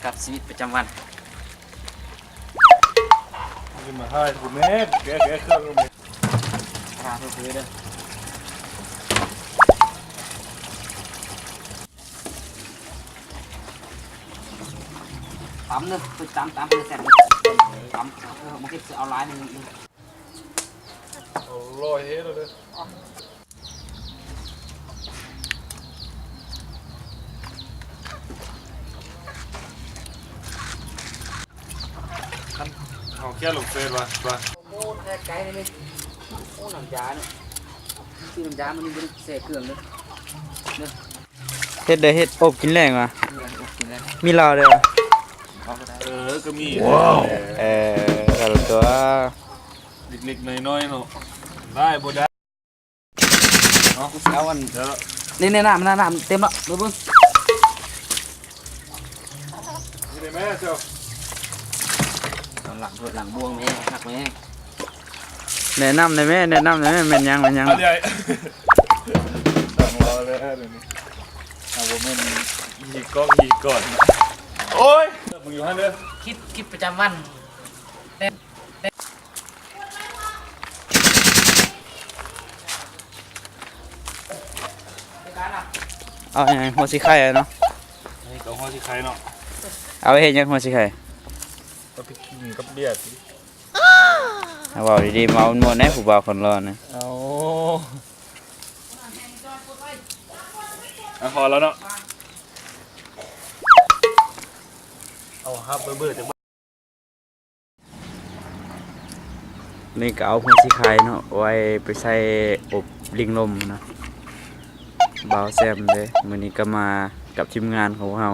ກັບຊີວິດປະຈຳວັນ. ຢ່າມາຖ່າຍກູແມ່ນ ແກະ ແກະເຄື່ອງແມ່ນ ລາເພີເພີເດີ. ຕຳເດີ ເພິ່ນຕຳ ຕຳເພິ່ນແຊບເດີ ຕຳ ເອີ ມາເກັບເອົາຫຼາຍໜຶ່ງ. ອະລ່ອຍເຮັດເລີຍ. ເຮົາຂຽນລົງເຟສວ່າ ວ່າ ໂອ້ ແທກໄກເລີຍ. ໂອ້ ນ້ຳຢາເນາະ ຊື້ນ້ຳຢາມານີ້ບໍ່ໄດ້ແຊ່ເຄື່ອງເດີ ເດີ. ເຮັດໄດ້ເຮັດອົບກິນແລງວ່າ ເອີ ອົບກິນແລງ ມີເຫຼົ້າເດີ. ເອີ ກໍມີ ວ້າວ ເອີ ກັນຕົວະ ເລັກໆນ້ອຍໆເນາະ ໄດ້ບໍ່ໄດ້ເນາະ. ກູຊິເອົາອັນ ນີ້ ນີ້ ນ້ຳ ນ້ຳ ນ້ຳເຕັມແລ້ວ ເບິ່ງ ເບິ່ງ ນີ້ໄດ້ແມ່ເຈົ້າ ເອົາຫຼັງຖ້ວຍຫຼັງບ່ວງແມ່ ຄັກແມ່. ແນະນຳແດ່ແມ່ ແນະນຳແດ່ແມ່ ແມ່ນຫຍັງ ແມ່ນຫຍັງ? ອັນໃຫຍ່ ຕັ້ງລໍແລ້ວນີ້ ເອົາບໍ່ແມ່ນ ອີກກ້ອງອີກກ່ອນ. ໂອ້ຍ ເອີ ມຶງຢູ່ຫັ້ນເດີ ຄລິບ ຄລິບປະຈຳວັນ. ເອົາຫຍັງ ຫົວສີໄຄເນາະ ອັນນີ້ກໍຫົວສີໄຄເນາະ. ເອົາໄປເຮັດຫຍັງຫົວສີໄຄ? ເອົາໄປກິນກັບເບຍຕິ. ເວົ້າດີໆ ເວົ້າມ່ວນແດ່ ຜູ້ບ່າວຄົນຫຼໍ່ນະ. ເອົາ ເອົາພໍແລ້ວເນາະ ເອົາຮັບເບີໆ. ນີ້ກໍເອົາຫົວສີໄຄເນາະ ໄວ້ໄປໃສ່ອົບລິງລົມນະ ບ່າວແຊມເດ້. ມື້ນີ້ກໍມາກັບທີມງານຂອງພວກເຮົາ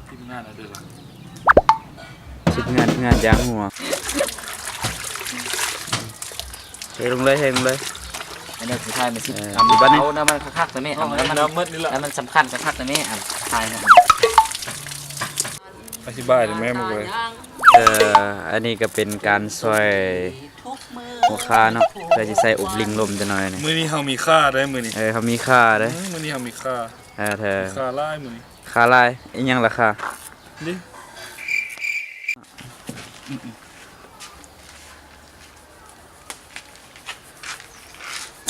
ທີມງານເອົາເດີ ທີມງານ ທີມງານຢາງຫົວ. ເທລົງເລີຍ ເທລົງເລີຍ ອັນນີ້ສຸດທ້າຍມັນຊິ ເອີ ເອົາ ບັດນີ້ ເອົານ້ຳມັນຄັກໆ ແຕ່ແມ່ ເອົານ້ຳມັນ ນ້ຳມັນນີ້ລະ ນ້ຳມັນສຳຄັນຄັກໆ ແຕ່ແມ່ ອັນທ້າຍນະ ອະທິບາຍແດ່ແມ່ ເອີ ອັນນີ້ກໍເປັນການຊ່ອຍຫົວຄາເນາະ ເພື່ອຊິໃສ່ອົບລິງລົມຈັກໜ້ອຍນີ້. ມື້ນີ້ເຮົາມີຄາເດ້ ມື້ນີ້ ເອີ ເຮົາມີຄາເດ້ ອືມ ມື້ນີ້ເຮົາມີຄາ ເອີ ແທ້ ມີຄາຫຼາຍມື້ນີ້ ຄາຫຼາຍ. ອີຫຍັງລະຄາ? ນີ້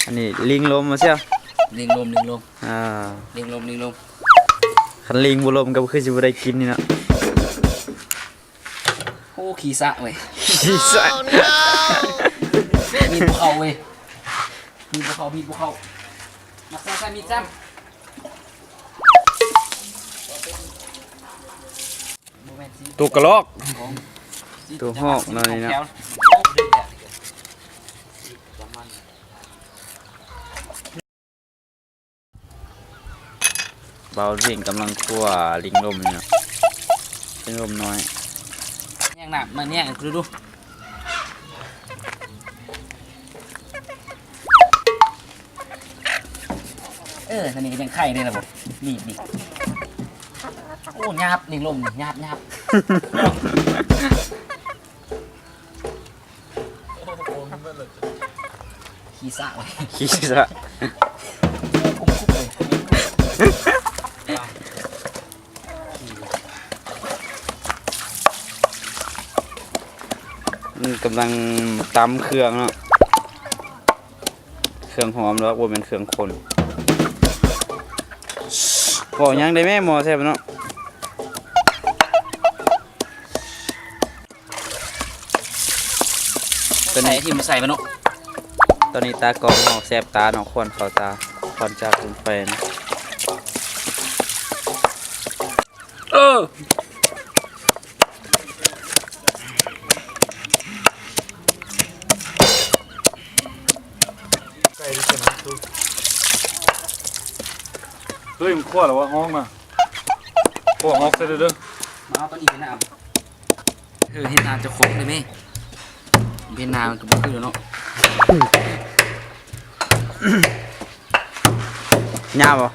ອັນນີ້ລິງລົມວ່າຊະ ລິງລົມ ລິງລົມ ອ່າ ລິງລົມ ລິງລົມ. ຄັນລິງບໍ່ລົມກໍຄືຊິບໍ່ໄດ້ກິນນີ້ເນາະ. ໂອ້ ຂີ້ສະເວີຍ ຂີ້ສະ ມີດບໍ່ເຂົ້າເວີຍ ມີດບໍ່ເຂົ້າ ມີດບໍ່ເຂົ້າ ມັກໃສ່ ໃສ່ມີດຊ້ຳ. ຕົວກະລອກ ຕົວຮອກເນາະນີ້ເນາະ. ບ່າວເສັງກຳລັງຂົ້ວລິງລົມຢູ່ເນາະ ລິງລົມນ້ອຍ. ແຍງນ້ຳມາແຍງໃຫ້ກູດູ. ເອີ ອັນນີ້ກໍຍັງໄຂ່ເດ້ລະບໍ່ ນີ້ ນີ້. ໂອ້ ຫຍາບ ລິງລົມ ຫຍາບ ຫຍາບ. ຂີ້ສະເວີຍ ຂີ້ສະ ກຸບໆເລີຍ. ມັນກຳລັງຕຳເຄື່ອງເນາະ ເຄື່ອງຫອມດອກ ບໍ່ແມ່ນເຄື່ອງຄົນ. ເວົ້າຫຍັງໄດ້ແມ່ ໝໍແຊບເນາະ. ຕົວນີ້ ໃສ່ທີ່ມັນໃສ່ມາເນາະ. ຕອນນີ້ຕາກ້ອງເຮົາແສບຕາເນາະ ຄວັນເຂົ້າຕາ ຄວັນຈາກຟືນໄຟນະ. ເອີ ໄກ່ທີ່ເປັນຫຍັງຄື ເຮີ້ຍ ມັນຂົ້ວແລ້ວວະ ຮ້ອງນະ ຂົ້ວຮອກໃສ່ເດີ ມາເອົາຕົວນີ້ເປັນນ້ຳ. ເອີ ເຫັນໜ້າເຈົ້າຂອງໄດ້ແມ ເຫັນໜ້າມັນກໍບໍ່ຄືແລ້ວເນາະ. ຍາວບໍ່?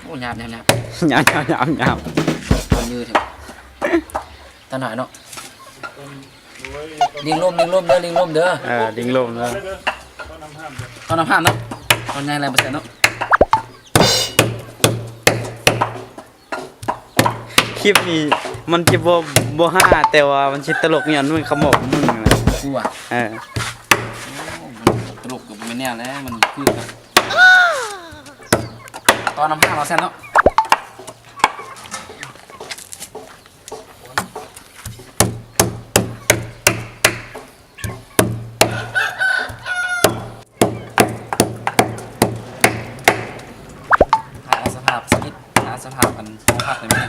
ໂອ້ ຍາວ ຍາວ ຍາວ ຍາວ ຍາວ ຍາວ ຍາວ ຍາວ ຕອນນີ້ເຖິງຕາໜ້າເນາະ. ລິງລົມ ລິງລົມເດີ ລິງລົມເດີ ເອີ ລິງລົມເດີ ເອົານ້ຳຫ້າມເນາະ ເອົາໃຫຍ່ຫຼາຍບໍ່ແຊບເນາະ. ເ ຄລິບນີ້ມັນຈະບໍ່ ບໍ່ຮາ ແຕ່ວ່າມັນຊິຕະຫຼົກຍ້ອນມຶງຂະໝອບມຶງນັ້ນແຫຼະ. ກູວ່າ ເອີ ໂອ້ ມັນຕະຫຼົກກໍບໍ່ແມ່ນແນວແຫຼະ ມັນຄືກັບ ຕອນນຳພາເຮົາຊັ້ນເນາະ. ຖ່າຍເອົາສະພາບຊະນິດ ຖ່າຍເອົາສະພາບອັນຫໍພັກໄດ້ແມ່ນ.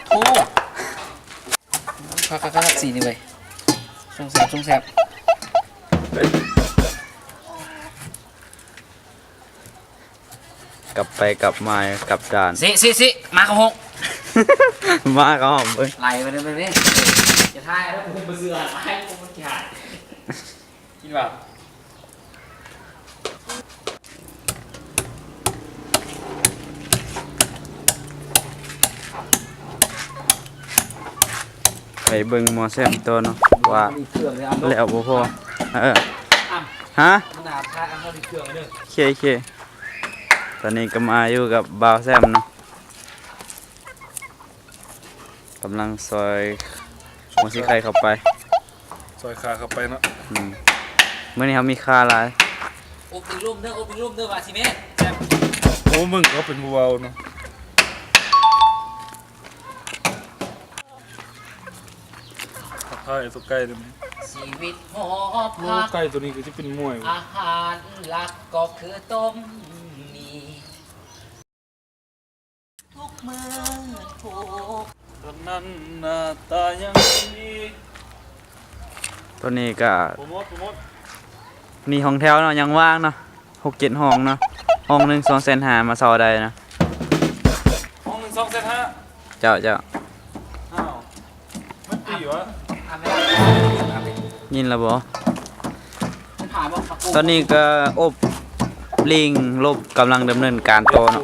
ໂອ້ ຄັກໆໆ ສີນີ້ເວີຍ ຊົງແຊບ ຊົງແຊບ. ກັບໄປກັບມາກັບດ່ານ ຊິ ຊິ ຊິ ມາເຂົ້າຫ້ອງ ມາເຂົ້າຫ້ອງເບິ່ງ ໄລ່ໄປເລີຍ ໄປເລີຍ ຈະຖ່າຍແລ້ວ ກູບໍ່ເຊື່ອ ໃຫ້ກູມັນຂີ້ຮ້ານ ກິນວ່າ ໄປເບິ່ງໝໍແຊມຕໍ່ເນາະ ວ່າແລ້ວບໍ່ພໍ ເອີ ຮະ ໂອເຄ ໂອເຄ. ຕອນນີ້ກໍມາຢູ່ກັບບ່າວແຊມເນາະ ກຳລັງຊອຍຫົວສີໄຄເຂົ້າໄປ ຊອຍຂ່າເຂົ້າໄປເນາະ. ອືມ ມື້ນີ້ເຮົາມີຂ່າຫຼາຍ ອົບຕິງລົມເດີ ອົບຕິງລົມເດີ ວ່າຊິແມ່ນ ໂອ້ ມຶງກໍເປັນຜູ້ເວົ້າເນາະ. ທັກທາຍຕົວໄກ່ໄດ້ໄໝ? ຊີວິດຫໍພັກ ໂອ້ ໄກ່ຕົວນີ້ກໍຈະເປັນມວຍ ອາຫານຫຼັກກໍຄືຕົ້ມໝີ່ ທຸກມື້ທຸກ ຕອນນັ້ນໜ້າຕາຍັງດີ ຕອນນີ້ກໍ ໂປຣໂມດ ໂປຣໂມດ ມີຫ້ອງແຖວເນາະ ຍັງວ່າງເນາະ ຫົກເຈັດຫ້ອງເນາະ ຫ້ອງໜຶ່ງສອງແສນຫ້າ ມາເຊົ່າໄດ້ເນາະ ຫ້ອງໜຶ່ງສອງແສນຫ້າ ເຈົ້າ ເຈົ້າ ອ້າວ ມັນປີຫວາ ຍິນແລ້ວບໍ່? ຕອນນີ້ກໍອົບລິງລົມກຳລັງດຳເນີນການຕໍ່ເນາະ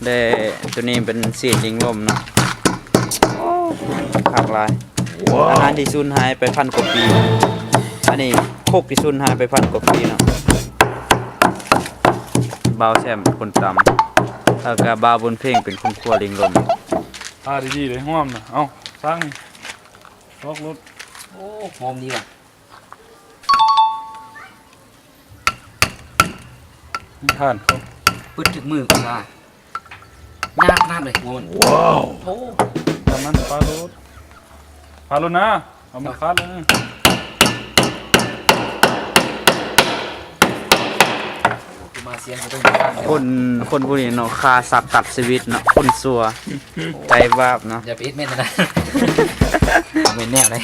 ແລະ ໂຕນີ້ເປັນຊີ້ນລິງລົມເນາະ ໂອ້ ຄັກຫຼາຍ ອາຫານທີ່ສູນຫາຍໄປພັນກວ່າປີ ອັນນີ້ຄົກທີ່ສູນຫາຍໄປພັນກວ່າປີເນາະ ບ່າວແຊມເປັນຄົນຕຳ ແລ້ວກໍບ່າວບຸນເພັງເປັນຄົນຄົວລິງລົມ. ຖ້າດີໆເດ້ ຫອມນະ ເອົາ ສ້າງນີ້ ລອກລົດ ໂອ້ ຫອມດີວ່ະ ມັນທານເຂົ້າ ປຶດຖືກມືກູວ່າ ຍາກຂະໜາດເລີຍຫົວມັນ ວ້າວ ໂອ້ ຕາມນັ້ນ ປາໂລດ ປາໂລດນາ ເອົາມັນຄາດເລີຍ ມາສຽງກະເຕີນ ຄົນ ຄົນຜູ້ນີ້ເນາະ ຂ້າສັດຕັດຊີວິດເນາະ ຄົນຊົ່ວ ໃຈບາບເນາະ ຢ່າໄປເຮັດແມ່ນນະ ແມ່ນແນວໃດ?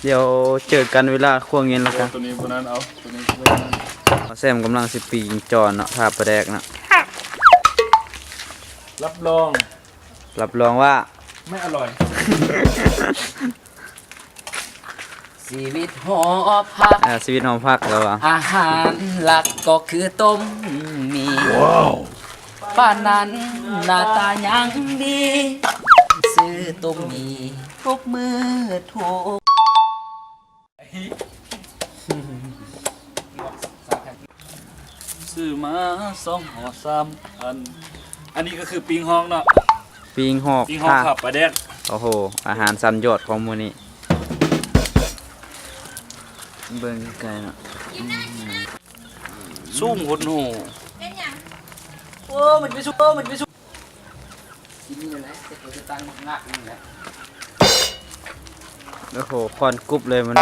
ດຽວເຈີກັນເວລາຄົວເຢັນແລ້ວກັນ ໂອ້ ໂຕນີ້ບໍ່ນັ້ນ ເອົາ ໂຕນີ້ບໍ່ນັ້ນ ບ່າວແຊມກຳລັງຊິປີ້ງຈອນເນາະ ທາປາແດກເນາະ ຮັບຮອງ ຮັບຮອງວ່າ ໄມ່ອະລ່ອຍ ຊີວິດຫໍພັກ ອ່າ ຊີວິດຫໍພັກແລ້ວວ່າ ອາຫານຫຼັກກໍຄືຕົ້ມໝີ່ ວ້າວ ປານນັ້ນໜ້າຕາຍັງດີ ຊື້ຕົ້ມໝີ່ທຸກມື້ທຸກ ຊື້ມາສອງຫໍສາມອັນ ອັນນີ້ກໍຄືປີ້ງຮອກເນາະ ປີ້ງຮອກ ປີ້ງຮອກ ທາ ທາປາແດກ ໂອ້ໂຫ ອາຫານຊັ້ນຍອດຂອງມື້ນີ້ ເບິ່ງໃກ້ໆເນາະ ອືມ ສູງໂພດໂຫ ເປັນຫຍັງ? ໂອ້ ມັນໄປສຸກ ໂອ້ ມັນໄປສຸກ ກິນນີ້ແຫຼະ ເຮັດໃຫ້ຕາງບັກງາກນີ້ແຫຼະ ໂອ້ໂຫ ຄວັນກຸບເລີຍມັນ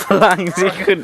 ຝຣັ່ງຊິຂຶ້ນ.